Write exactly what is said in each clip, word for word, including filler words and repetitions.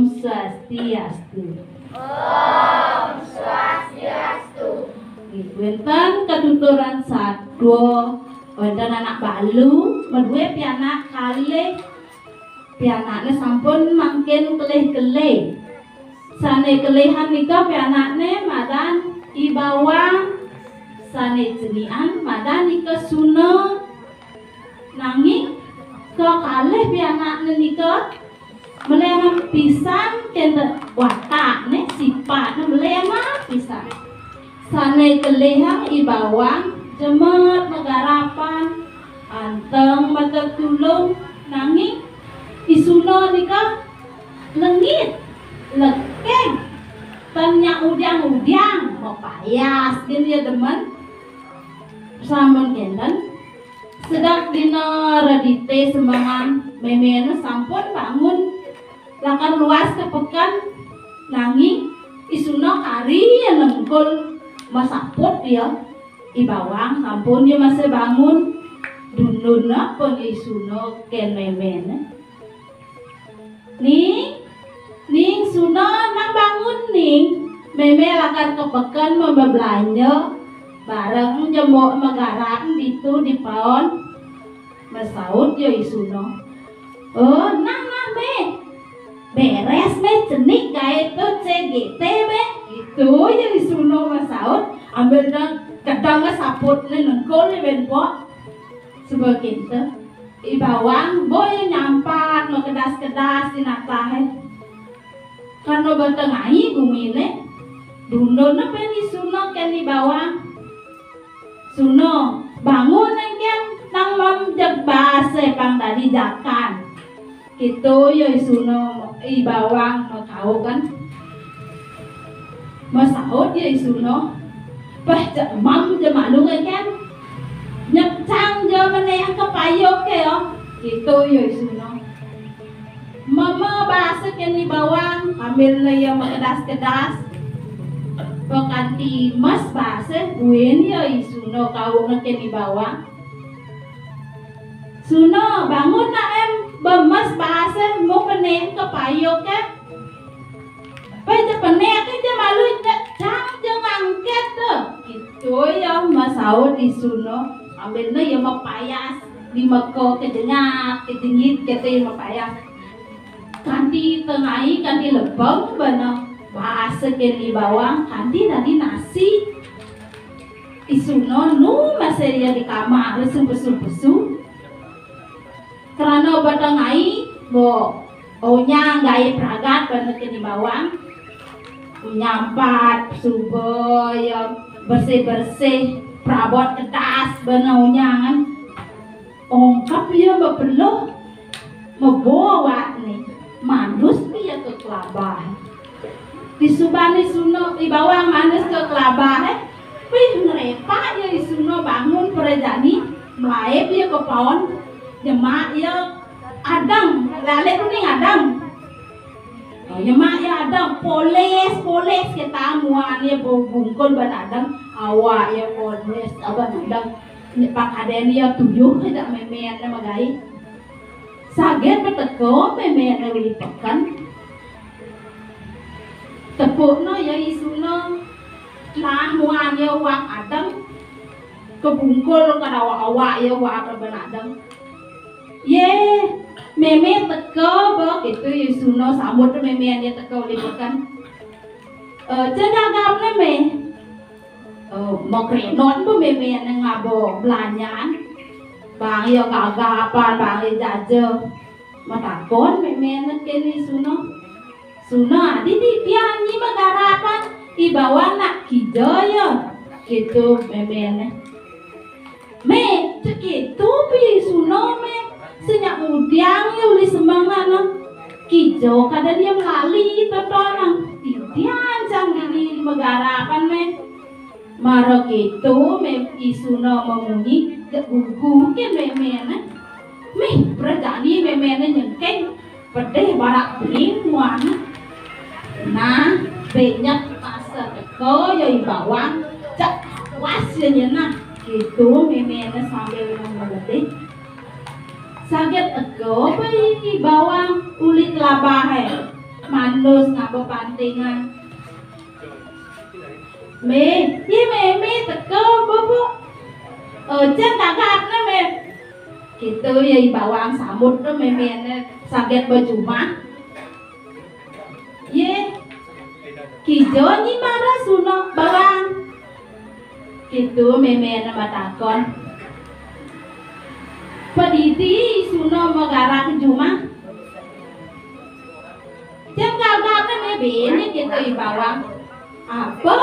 Swastiastu. Om Swastiastu. Nggih, wénten katuturan satua, wénten anak balu, madué pianak kalih. Pianakné sampun mangkin kelih-kelih. Sané kelihan nika pianakné madan I Bawang, sané cenikan madan nika Suna. Nanging kekalih pianakné nika melenan pisan kénten watakné, sifatné melenan pisan. Sané kelihang I Bawang jemet magarapan, anteng matetulung, nanging I Suna nika lengit, lekeng, tan nyak udiang-udiang, mapayas gén ya demen. Sampun kénten, sedek dina redité semengan, méméné sampun bangun lakar luas ka peken, nanging I Suna kari ya nengkul masaput ya. I Bawang sampun ya masih bangun, dundun apa ya I Suna kén méméné. Ning, Ning Suna, nang bangun, Ning. Mémé lakar ka peken mabelanja bareng jembok magarap ditu di paon. Masaut ya I Suna. Oh, nang, nang, Mé. Beres, Mé, cenik gaé to C G T, Mé. Itu ya I Suna masaut, ambil dang kedang saputné nengkul ya benpok. Sebab gitu. I Bawang, boya nyampat makedas-kedas di natahé. Karna ba tengai guminé, dundun apa I Suna kén I Bawang. Suna, bangun engkén, nang mam jeg basé pang dadi jakan. Gitu ya I Suna, I Bawang makaukan. Masaut ya I Suna. Pah, cak mam ja malu kan. Nyepcang ja menéng ka payuk ya. Gitu ya I Suna. Mama bahasa kén I Bawang, ambil ya makedas-kedas. Pakanti mas bahasa buin ya I Suna kau kén I Bawang. Suna, bangun nak em, bemes bahasa mau menéng ka payuk ya. Pé ja penek ja malu ja cang ja ngangkét to. Gitu ya masaut I Suna. Ambilné ya mapayas di meko kejengat, kejengit kéto ya mapayas. Kanti tengai, kanti lebeng bana. Bahasa kén I Bawang, kanti dadi nasi. I Suna nu masih ya di kamar, pesu-pesu. Krana ba tengai, bo, onyang gaé pragat bana kén I Bawang. Nyampat, suba, ya, bersih-bersih, prabot kedas bana onyangan. Ongkep ya mapeluh, mabo awakné, manus ya ka kelabah. Disubané Suna, I Bawang manus ka kelabahé, pih ngrepak ya I Suna bangun prajani, mlaib ya ka paon, nyemak ya adeng, lalit kuning adeng. Oh, nyemak ya adeng, polis, polis kita muan ya bungkul ban adeng, awak ya polis, aban adeng. Pakadén ya tuyuh ya méméné magaé. Saget ba teka méméné uli peken. Tepukna ya I Suna. Nah, muan ya wak adeng. Kebungkul kada awak-awak ya wak adeng. Yé, mémé teka ba, gitu ya I Suna sambut mémé ya teka uli peken. Eh, cen gagapné, Mé. Eh, makrenot ba méméné ngaba belanjan. Bang ya gagapan, bang ya jaja. Matakon méméné kén I Suna. Suna, adi titiang nyi magarapan, I Bawang nak kija ya. Gitu méméné. Mé, cek itu pi Suna, Mé. Sing nyak udiang ya uli semengan. Kija kada dia melali totonan. Titiang cang dini magarapan, Mé. Mara kéto, Mé, I Suna mamunyi, dek gugu kén méméné. Mih, prajani méméné nyengkeng, pedih barak bening muana. Nah, benyek masa teka ya I Bawang, cak was ya nyenah. Kéto méméné sambil ngeledih. Saget teka ba I Bawang uli kelabahé. Manus ngaba pantingan. Mé, yé mémé teka, Bubuk. Eh, cén gagapné, Mé. Kéto ya I Bawang sambut to méméné saget ba jumah. Yé, kija nyi mara Suna, Bawang. Kéto méméné matakon. Padidi Suna magarak jumah. Cén gagapné, Mé, béné kéto I Bawang. Apa?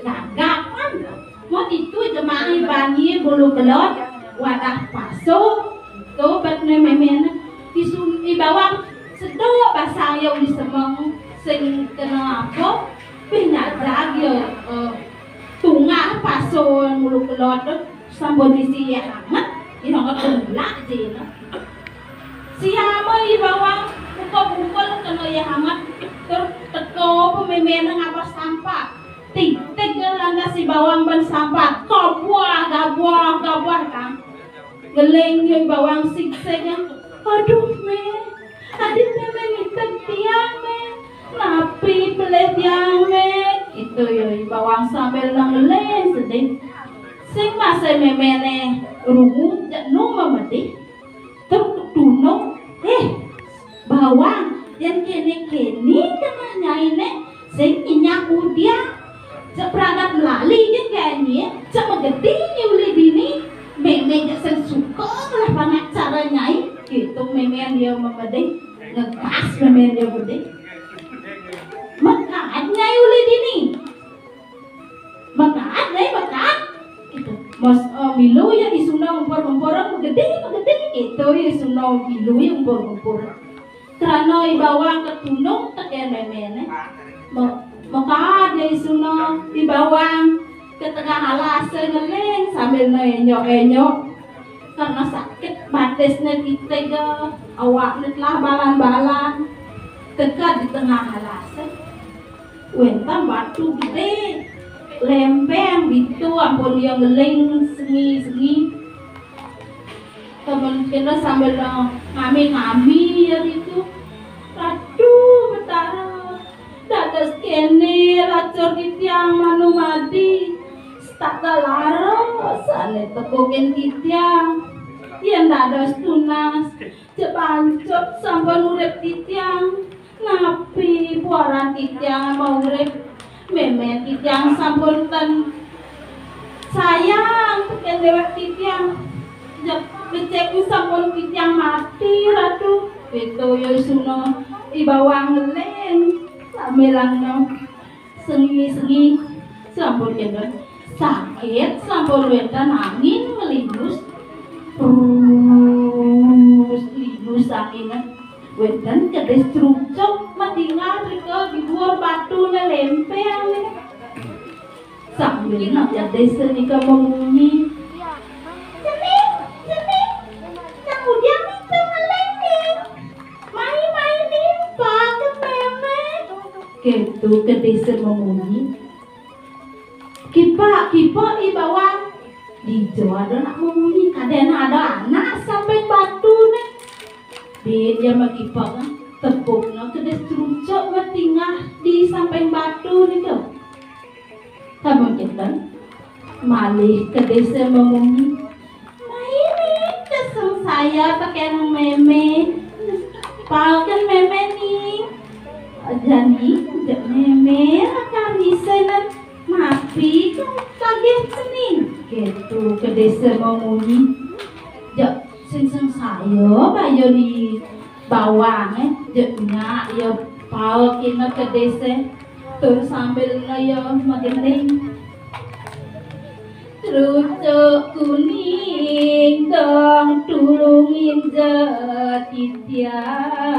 Gagapan. Mo ditu jemah I Bawang bulu kelod, wadah paso. To betné méméné. I Sun-, I Bawang sedok basang ya uli semeng, sing kena apa? Pih nyajag ya, eh, tungah paso bulu kelod tu. Sampun isi ya hangat, ya hangat belak jena. Siama I Bawang buka bungkul kena ya hangat, tur teka méméné ngabas sampat. Titik lantas I Bawang ban sampat, gabuah, gabuah, gabuah, kang. Ngeling ya I Bawang siksik, ya. Aduh, Mé. Adi mémé niteg tiang, Mé. Napi pelih tiang, Mé? Kéto ya I Bawang sambil ngeling sedih. Sing masih méméné rungu, jeg nu memedih. Tur tunung, eh, Bawang, yén kéné-kéné keneh nyainé, sing nyenyak udiang. Jeg pragat melali yén kéné, jeg magedi uli dini, mémé jeg sing suka ngelah panak cara nyai. Kéto mémé dia memedih, ngegas mémé dia medih. Makaad nyai uli dini. Makaad, nyai makaad. Kéto. Mos, eh, milu ya I Suna umpur-umpur, magedi, magedi. Kéto ya I Suna milu ya umpur-umpur. Krana I Bawang ketunung tekén méméné. Mo-, makaad ya I Suna, I Bawang ka tengah alasé ngeling sambilné enyok-enyok. Karena sakit batisné titik, awakné telah balan-balan. Teka di tengah alasé. Wénten batu gedé, lempeng ditu ampun ia ngeling sengi-sengi. Temen kena sambil ngami-ngami ia ditu. Ratu Betara, dados kéné lacur titiang manumadi. Setata lara sané tepukin titiang. Yén dados tunas, jeg pancut sampun urip titiang. Napi puaran titiang maurip? Mémén titiang sampun ten sayang tekén déwék titiang. Jeg becik sampun titiang mati, Ratu. Kéto ya I Suna, I Bawang ngeling sambilanga sengi-sengi sampun kénten. Sakit sampun wénten angin ngelinus. Prus, linus anginé. Wénten kedis crucuk matinggal rika di duur batuné lempeng. Sambilné kedis nika mamunyi. Cening, cening. Nang udiang nika ngeling, Ning. Mai, mai, Ning, paket mémé. Kéto kedis mamunyi. Kipak, kipak, I Bawang. Dija ada nak mamunyi, kadén ada anak samping batuné. Bin ia makipak, tepukna kedis crucuk matinggal di samping batu nika. Sampun kénten, malih kedisé mamunyi. Mai, Ning, kesel saya tekén mémé. Paekin mémé, Ning. Jani, jeg mémé lakar ngisenin napi kagih cening. Kéto kedisé mamunyi. Jeg sing-sing saya baya di Bawangé, jeg nyak ia paekina kedisé. Tur sambilna ia magending. Crucuk kuning dong tulungin ja titiang.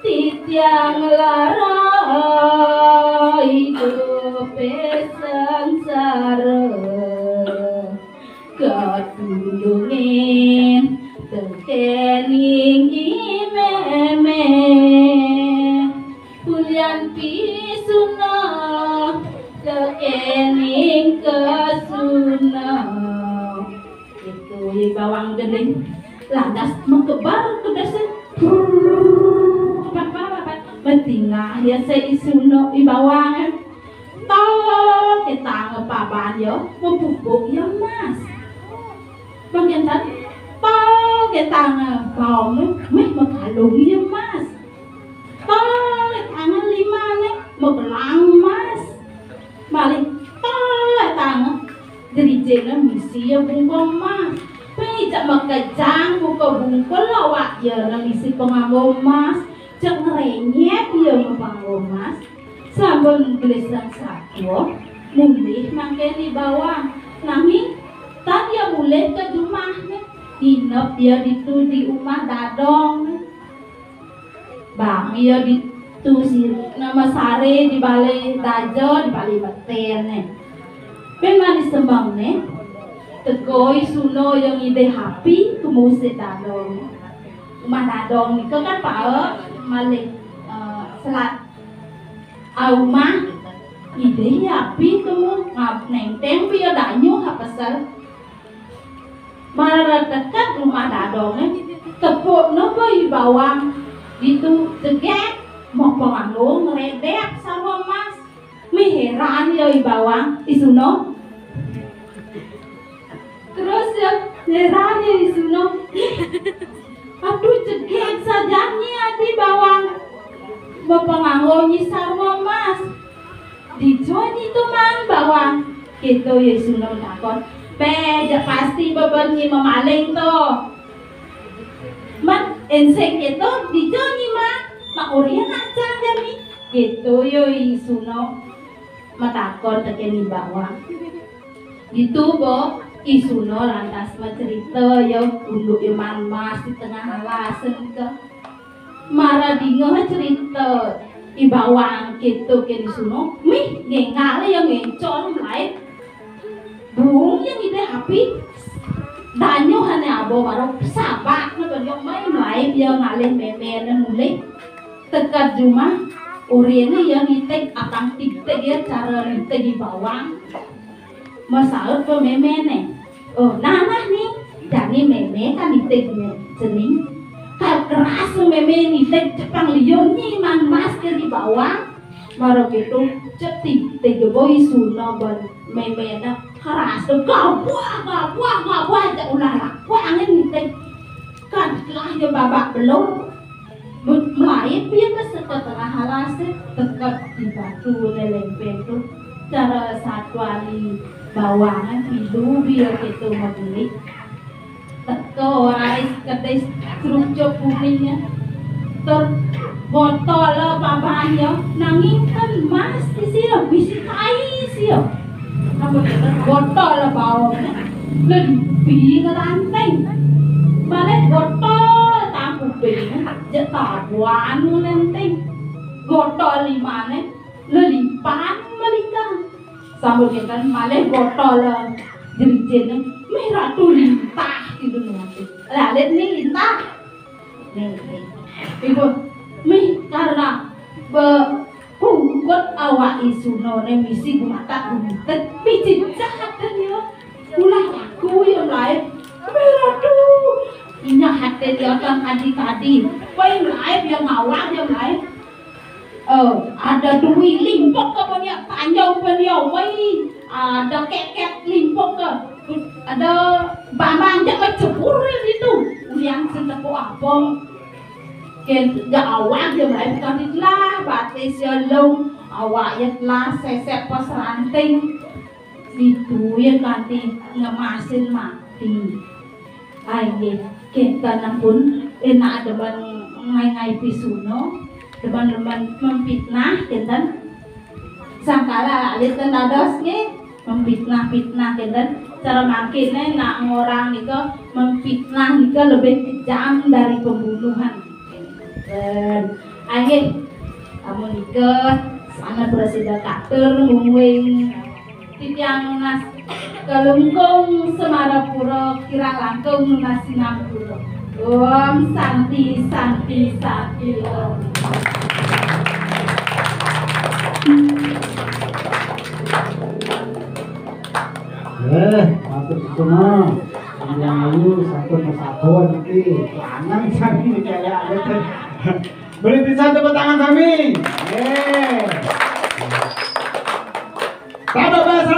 Titiang lara idup sangsara. Katulungin tekéning i mémé. Ulian pisuna tekéning kesuna. Itu i Bawang Gending. Lantas makebar kedisé. Prrrr, kebar-kebar Tingah ya se isuno i bawang. To ketanga paban ya, mapupuk ya mas. Mangkin tan, to ketanga baong, meh makalung ya mas. To ketanga limane, mabelang mas. Malih to ketanga jrijinne misi ya bungkul mas. Pecak makejang buka bungkul awak ya misi panganggo mas. Cek ngrenyep ya mapanganggo mas. Sampun gelisang satua, mulih mangkin i bawang. Nanging tan ya mulih ke jumahne, nginep ya ditu di umah dadong. Bang ya ditu si nama sare di bale daja, di bale metene. Pin manis sembangne, teka i suno ya ngidih api ke musik dadong. Umah dadong nika kan paek malih, eh, selat. A umah ngidih api temu ngab nengteng pia danyuh ha pesel. Mara teket umah dadonge, tepukne ba i bawang ditu jegek, mapanganggo ngredep sarwa mas. Mih heran ya i bawang, i suno. Terus ya, heran ya i suno. Aduh, jegek sajan nyi adi bawang. Mapanganggo nyi sarwa mas. Dija nyi to maan bawang? Keto ya i suno takon. Beh, ja pasti beben nyi mamaling to. Man, ensing keto, dija nyi maan? Mak Urian acan jani. Keto ya i suno matakon teken i bawang. Ditu, Bo, i suno lantas macerita ya unduk ya maan mas di tengah alas nika. Mara dingeh cerita i bawang keto keni suno, mih ngengal ya ngencol malaib. Burung ya ngidih api, danyuh ane aba mara sabakne beliau mai malaib ya ngalih memene mulih. Teket jumah, Urian ya ngitig apang tigtig ya cara ngitig i bawang. Masaut pa memene. Oh, nah, nah, ni. Jani meme kan nitih ne, cening. Kal keras meme nitih cepang liun nyi maan mas ke di bawang. Mara keto, ceti, tega boi suna ban meme na keras tu gabah, gabah, gabah, jak ulah lakuang nitih. Kan telah ya babak belur. Melaib pian ka setengah alase, teket di batu ne lempeng tu. Cara satuan i bawangan pilu biar keto magelik. Teka waris kedis kerucuk kuningnya. Tur botol babanya, nanging kan mas isi ya, bisi kai isi ya. Amun botol baong, lebih ngelanting. Malih botol tangkuping, je tabuan ngelanting. Botol limane, lelipan melingkang. Sambut ngenten malih botol jerijen, meh ratu lintah gitu nanti. Lalit ni lintah. Nih, nih. Ibu, mih karena be kugut awak isuna ne misi gumatak gumitet, mih cicak ate dia. Ulah aku ya melaib. Mih aduh. Inya hati dia kan kadi-kadi. Pai melaib ya ngawal ya melaib. Eh, ada dui limpok ke punya tanjau punya wai. Ada keket limpok ke. Ada bambang je kecebur itu. Ulian sentepu apa. Ken, ya awak dia mulai bukan itulah, batis ya long, awak ya telah sesek pas ranting. Itu ya kanti ngemasin mati. Ai nggih, kenten ampun enak demen ngai-ngai pisuno, demen-demen memfitnah kenten. Sangkala alit ten dados nggih, memfitnah-fitnah kenten. Cara mangkin ne nak ngorang nika memfitnah nika lebih kejam dari pembunuhan. Kenten. Ai nggih, amun nika sana prasida katur mungguing Titiang nunas Kelungkung Semarapura kirang langkung nunas sinampura. Om Santi, Santi, Santi, Om. Eh, matur suwun. Yang ayu sampun masatua niki. Lanang sami niki ya. Boleh bisa tepuk tangan sami. Yeay. Tambah bass